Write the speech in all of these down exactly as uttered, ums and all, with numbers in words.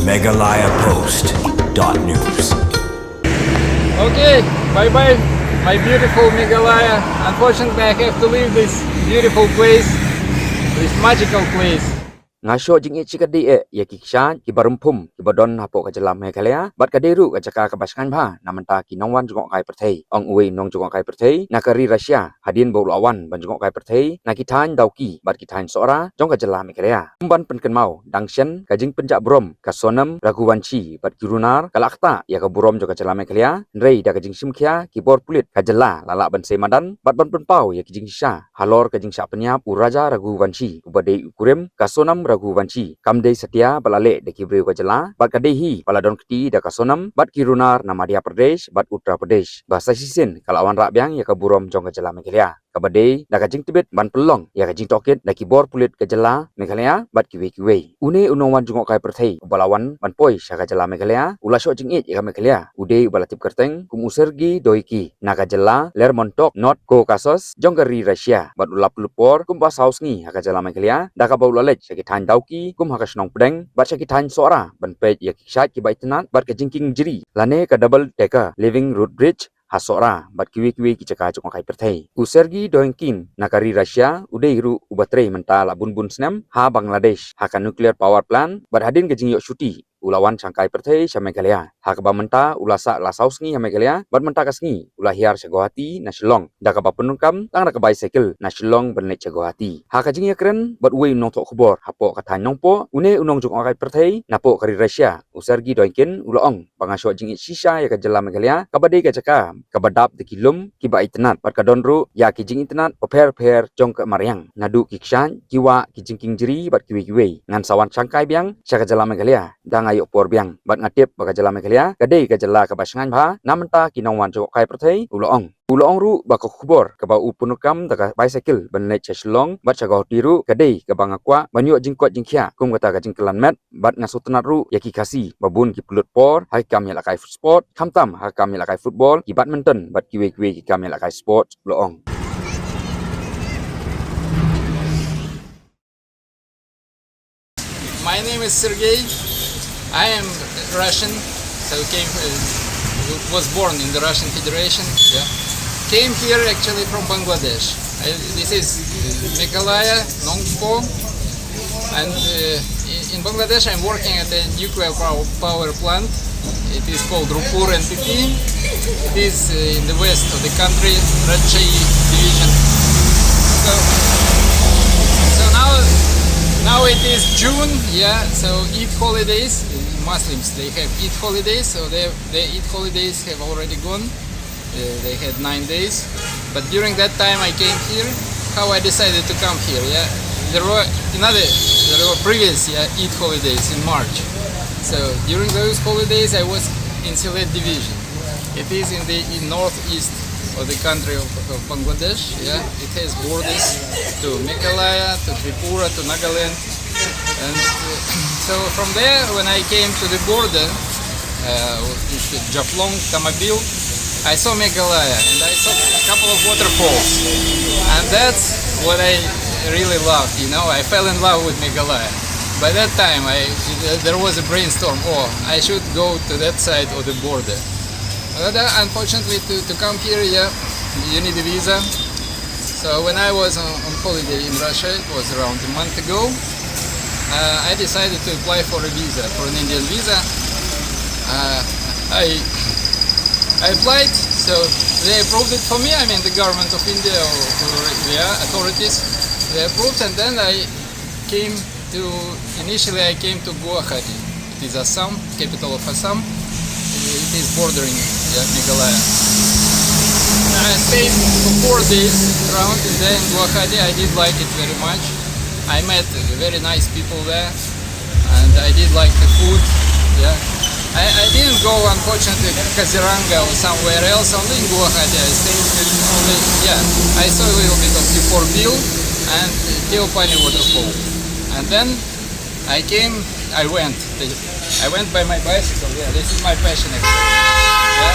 Meghalaya Post dot news. Okay, bye bye, my beautiful Meghalaya. Unfortunately, I have to leave this beautiful place, this magical place. Nga shoh jingïeit shikatdei eh ïa ki kshaid kiba rymphum kiba don hapoh ka jylla Meghalaya bad ka dei ruh ka jaka kaba shngaiñ bha na bynta ki nongwan jngohkai pyrthei, ong uwei u nongjngohkai pyrthei na ka ri Russia hadien ba u la wan ban jngohkai pyrthei na ki thaiñ Dawki bad ki thaiñ Sohra jong ka jylla Meghalaya. Kum ban pynkynmaw dang shen ka jingpynjah burom ka Sonam Raghuvanshi bad ki runar ka la ktah ïa ka burom jong ka jylla Meghalaya, hynrei da ka jingshim khia ki bor pulit ka jylla la lah ban sei madan bad ban pynpaw ïa ki jingshisha halor ka jingshah pynïap u Raja Raghuvanshi uba dei u kurim ka Sonam Raghuvanshi. Kam dei satia ba la leh da ki briew ka jylla bad ka dei hi ba la don kti da ka Sonam bad ki runar na Madhya Pradesh bad Uttar Pradesh ba sa shisien ka la wanrah biang ïa ka burom jong ka jylla Meghalaya kaba dei da ka jingtbit ban pynlong ïa ka jingtohkit da ki bor pulit ka jylla Meghalaya bad kiwei kiwei. Une u nongwan jngohkai pyrthei uba la wan ban poi sha ka jylla Meghalaya u la shoh jingïeit ïa ka Meghalaya, u dei uba la tip kyrteng kum u Sergei Doyki na ka jylla Lermontov, North Caucasus jong ka ri Russia bad u la pynlut por kumba saw sngi ha ka jylla Meghalaya da kaba u la leit sha ki thaiñ Dawki kum ha ka shnong Pdeng bad sha ki thaiñ Sohra ban peit ïa ki kshaid kiba itynnat bad ka jingkieng jri lane ka double decker living root bridge ha Sohra bad kiwei kiwei ki jaka jngohkai pyrthei. U Sergei Doykin na ka ri Russia u dei ruh uba trei mynta la bun bun snem ha Bangladesh ha ka nuclear power plant bad hadien ka jingïoh shuti u la wan shangkai pyrthei sha Meghalaya ha kaba mynta u la sah la saw sngi ha Meghalaya bad mynta ka sngi u la hiar sha Guwahati na Shillong da kaba pyndonkam tang da ka bicycle na Shillong ban leit sha Guwahati. Ha ka jingïakren bad uwei u nongthoh khubor hapoh ka thaiñ Nongpoh, une u nongjngohkai pyrthei napoh ka ri Russia u Sergei Doykin u la ong ba nga shoh jingïeit shisha ïa ka jylla Meghalaya kaba dei ka jaka kaba dap da ki lum kiba itynnat bad ka don ruh ïa ki jingitynnat bapher bapher jong ka mariang naduh ki kshaid, ki wah, ki jingkieng jri bad kiwei kiwei. Ngan sa wan shangkai biang sha ka jylla Meghalaya da nga ïoh por biang bad nga tip ba ka jylla Meghalaya ka dei ka jylla kaba shngaiñ bha na bynta ki nongwan jngohkai pyrthei, u la ong. U la ong ruh ba ka khubor kaba u pyndonkam da ka bicycle ban leit sha Shillong bad sha Guwahati ruh ka dei kaba nga kwah ban ïoh jingkoit jingkhiah kum kata ka jingkylla met bad nga sngewtynnat ruh ïa ki Khasi ba bun ki pynlut por ha ki kam ïalehkai sport, khamtam ha ki kam ïalehkai football, ki badminton bad kiwei kiwei ki kam ïalehkai sport, u la ong. My name is Sergey. I am Russian, so came uh, was born in the Russian Federation. Yeah, came here actually from Bangladesh. I, this is uh, Meghalaya, Nongpoh, and uh, in Bangladesh I'm working at a nuclear power, power plant. It is called Rampur N P P. It is uh, in the west of the country, Rajshahi division. So, so now, now it is June. Yeah. So Eid holidays. Muslims, they have Eid holidays. So they, their Eid holidays have already gone. Uh, they had nine days. But during that time I came here. How I decided to come here? Yeah. There were another. There were previous, yeah, Eid holidays in March. So during those holidays, I was in Sylhet division. It is in the in northeast of the country of, of Bangladesh. Yeah, it has borders to Meghalaya, to Tripura, to Nagaland, and uh, so from there, when I came to the border, uh, Jaflong, Tamabil, I saw Meghalaya and I saw a couple of waterfalls, and that's what I really loved. You know, I fell in love with Meghalaya. By that time, I there was a brainstorm. Oh, I should go to that side of the border. But uh, unfortunately, to, to come here, yeah, you need a visa. So when I was on, on holiday in Russia, it was around a month ago. Uh, I decided to apply for a visa, for an Indian visa. Uh, I I applied, so they approved it for me. I mean, the government of India or, or yeah, authorities, they approved, and then I came to, initially I came to Guwahati. It is Assam, capital of Assam. It is bordering, yeah, Meghalaya. I stayed for four days around there in Guwahati. I did like it very much. I met very nice people there, and I did like the food. Yeah, I, I didn't go, unfortunately, to Kaziranga or somewhere else. Only in Guwahati I stayed. Only, yeah, I saw a little bit of Tifor Bill and Teopani waterfall, and then I came. I went. I went by my bicycle. Yeah, this is my passion actually. Yeah?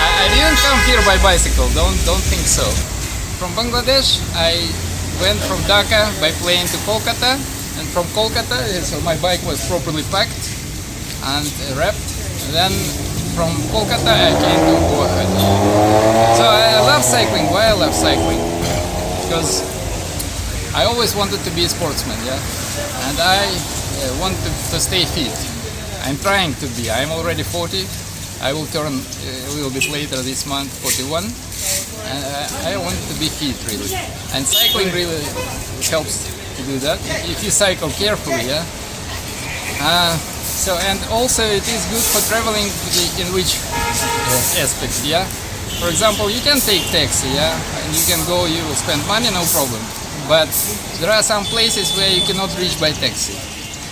I, I didn't come here by bicycle. Don't don't think so. From Bangladesh, I went from Dhaka by plane to Kolkata, and from Kolkata, yeah, so my bike was properly packed. and wrapped. Then from Kolkata I came to Guwahati. So I love cycling. Why I love cycling? Because I always wanted to be a sportsman, yeah, and I uh, want to, to stay fit. I'm trying to be. I'm already forty. I will turn uh, a little bit later this month forty-one, and I, I want to be fit really. And cycling really helps to do that if you cycle carefully, yeah. Uh, so, and also it is good for traveling in which uh, aspect, yeah. For example, you can take taxi, yeah, and you can go, you will spend money, no problem. But there are some places where you cannot reach by taxi.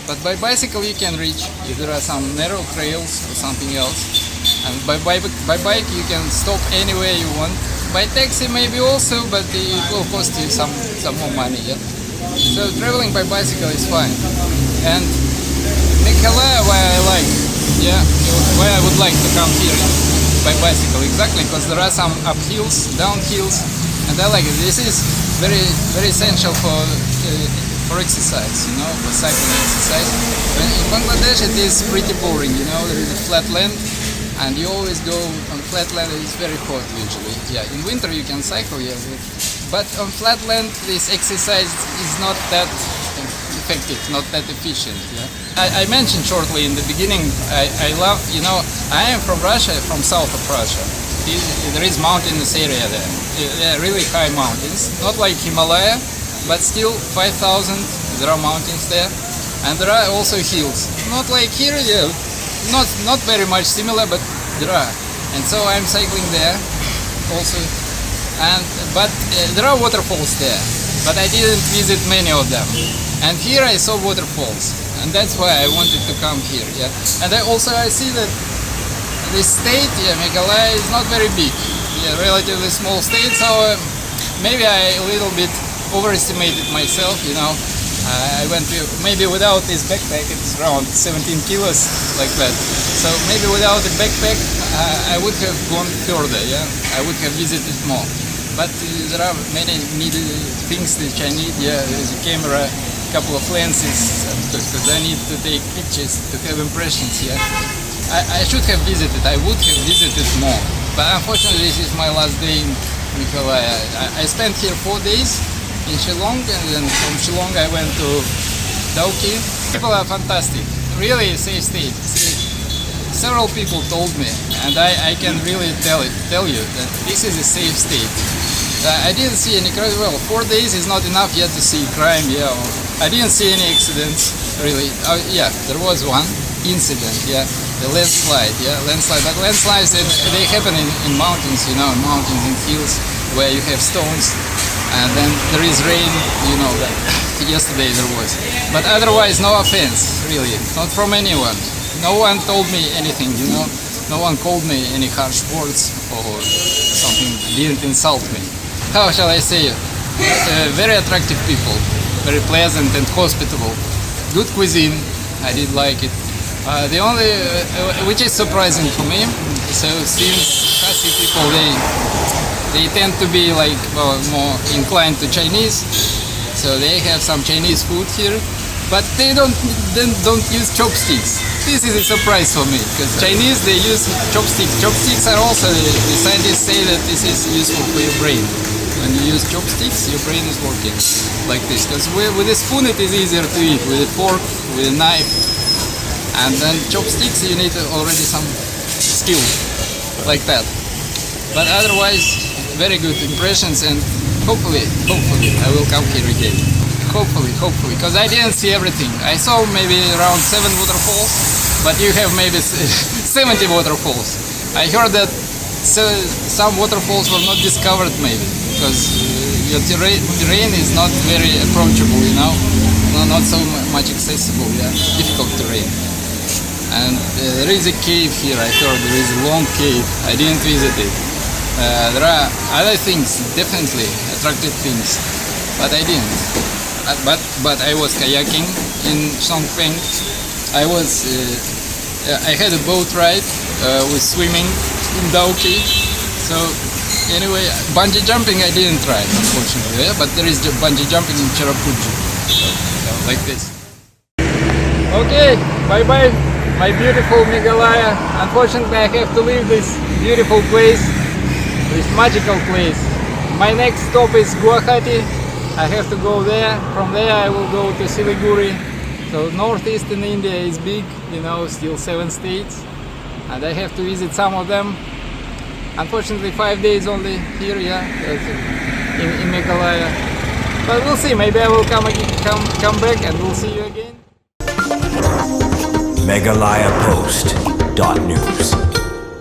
But by bicycle you can reach if there are some narrow trails or something else. And by, by, by bike you can stop anywhere you want. By taxi maybe also, but it will cost you some, some more money, yeah. So traveling by bicycle is fine. And Meghalaya, why I like, yeah, why I would like to come here by bicycle, exactly, because there are some uphills, downhills, and I like it. This is very, very essential for uh, for exercise, you know, for cycling exercise. When in Bangladesh it is pretty boring, you know, there is a flat land, and you always go on flat land. It's very hot usually. Yeah, in winter you can cycle, yeah, but on flat land this exercise is not that effective, not that efficient. Yeah, I, I mentioned shortly in the beginning. I, I love, you know, I am from Russia, from south of Russia. There is mountainous area there. They're really high mountains, not like Himalaya, but still five thousand. There are mountains there, and there are also hills. Not like here, yeah, not not very much similar, but there are. And so I'm cycling there also. And but uh, there are waterfalls there, but I didn't visit many of them. And here I saw waterfalls, and that's why I wanted to come here. Yeah, and I also I see that the state, yeah, Meghalaya is not very big. Yeah, relatively small state, so um, maybe I a little bit overestimated myself, you know. I went to, maybe without this backpack, it's around seventeen kilos, like that. So maybe without the backpack, uh, I would have gone further, yeah. I would have visited more. But uh, there are many needed things which I need, yeah. There's a camera, a couple of lenses, because I need to take pictures to have impressions, yeah. I, I should have visited, I would have visited more. But unfortunately, this is my last day in Meghalaya. I, I spent here four days in Shillong, and then from Shillong I went to Dawki. People are fantastic, really safe state. Several people told me, and I, I can really tell it, tell you that this is a safe state. Uh, I didn't see any crime. Well, four days is not enough yet to see crime. Yeah, I didn't see any accidents really. Uh, yeah, there was one incident. Yeah, the landslide. Yeah, landslide. But landslides they, they happen in, in mountains. You know, in mountains, in hills where you have stones, and then there is rain. You know that. Yesterday there was. But otherwise, no offense really, not from anyone. No one told me anything. You know, no one called me any harsh words or something, didn't insult me. How shall I say it? Uh, very attractive people, very pleasant and hospitable. Good cuisine, I did like it. Uh, the only uh, uh, which is surprising for me, so since Khasi people, they they tend to be like, well, more inclined to Chinese, so they have some Chinese food here, but they don't, they don't use chopsticks. This is a surprise for me, because Chinese, they use chopsticks. Chopsticks are also, the scientists say that this is useful for your brain. When you use chopsticks, your brain is working like this, because with a spoon it is easier to eat, with a fork, with a knife, and then chopsticks, you need already some skill like that. But otherwise, very good impressions, and hopefully, hopefully I will come here again. Hopefully, hopefully, because I didn't see everything. I saw maybe around seven waterfalls, but you have maybe seventy waterfalls. I heard that so some waterfalls were not discovered, maybe because uh, your terrain, terrain is not very approachable, you know, no, not so much accessible. Yeah, difficult terrain. And uh, there is a cave here. I heard there is a long cave. I didn't visit it. Uh, there are other things, definitely attractive things, but I didn't. Uh, but but I was kayaking in Songpeng. I was uh, uh, I had a boat ride uh, with swimming in Dawki. So anyway, bungee jumping I didn't try, unfortunately. Yeah? But there is bungee jumping in Cherrapunji, so, you know, like this. Okay, bye bye. My beautiful Meghalaya. Unfortunately, I have to leave this beautiful place, this magical place. My next stop is Guwahati. I have to go there. From there, I will go to Siliguri. So northeastern India is big, you know, still seven states, and I have to visit some of them. Unfortunately, five days only here, yeah, that's in, in Meghalaya. But we'll see. Maybe I will come again, come come back, and we'll see you again. Meghalaya Post dot news.